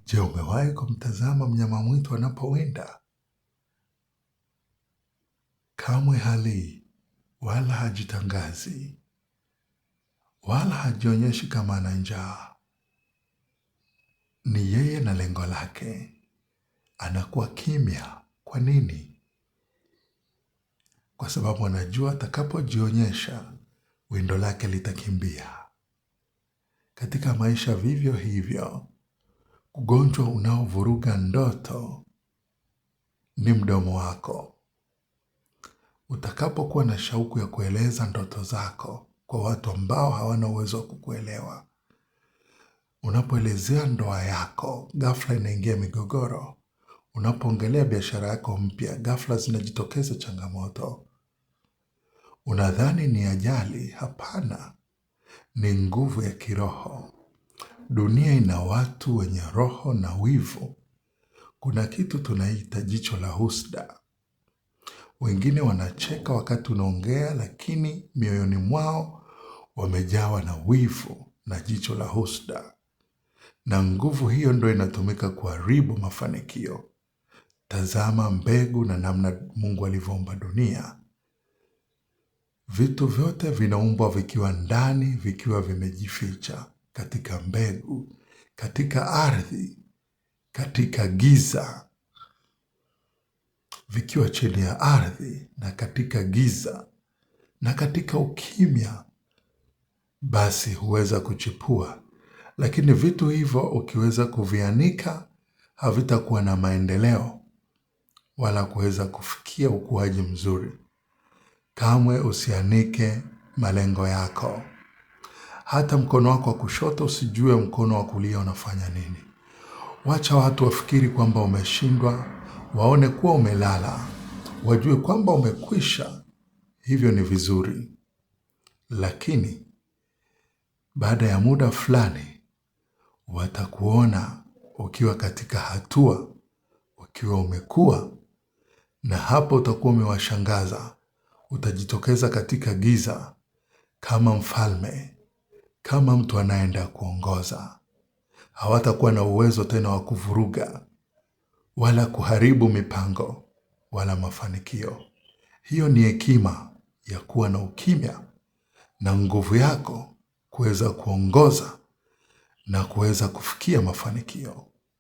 Je, umewahi kumtazama mnyama mwitu anapowinda? Kamwe halii wala hajitangazi wala hajionyeshi kama ana njaa. Ni yeye na lengo lake. Anakuwa kimya. Kwa nini? Kwa sababu anajua atakapojionyesha windo lake litakimbia. Katika maisha vivyo hivyo, ugonjwa unaovuruga ndoto ni mdomo wako. Utakapokuwa na shauku ya kueleza ndoto zako kwa watu ambao hawana uwezo wa kukuelewa, unapoelezea ndoa yako, ghafla inaingia migogoro. Unapoongelea biashara yako mpya, ghafla zinajitokeza changamoto. Unadhani ni ajali? Hapana, ni nguvu ya kiroho. Dunia ina watu wenye roho na wivu. Kuna kitu tunaita jicho la husda. Wengine wanacheka wakati unaongea, lakini mioyoni mwao wamejawa na wivu na jicho la husda, na nguvu hiyo ndo inatumika kuharibu mafanikio. Tazama mbegu na namna Mungu alivyoumba dunia. Vitu vyote vinaumbwa vikiwa ndani, vikiwa vimejificha katika mbegu, katika ardhi, katika giza, vikiwa chini ya ardhi na katika giza na katika ukimya, basi huweza kuchipua. Lakini vitu hivyo ukiweza kuvianika, havitakuwa na maendeleo wala kuweza kufikia ukuaji mzuri. Kamwe usianike malengo yako. Hata mkono wako wa kushoto usijue mkono wa kulia unafanya nini. Wacha watu wafikiri kwamba umeshindwa, waone kuwa umelala, wajue kwamba umekwisha. Hivyo ni vizuri, lakini baada ya muda fulani watakuona ukiwa katika hatua, ukiwa umekuwa, na hapo utakuwa umewashangaza. Utajitokeza katika giza kama mfalme, kama mtu anayeenda kuongoza. Hawatakuwa na uwezo tena wa kuvuruga wala kuharibu mipango wala mafanikio. Hiyo ni hekima ya kuwa na ukimya na nguvu yako kuweza kuongoza na kuweza kufikia mafanikio.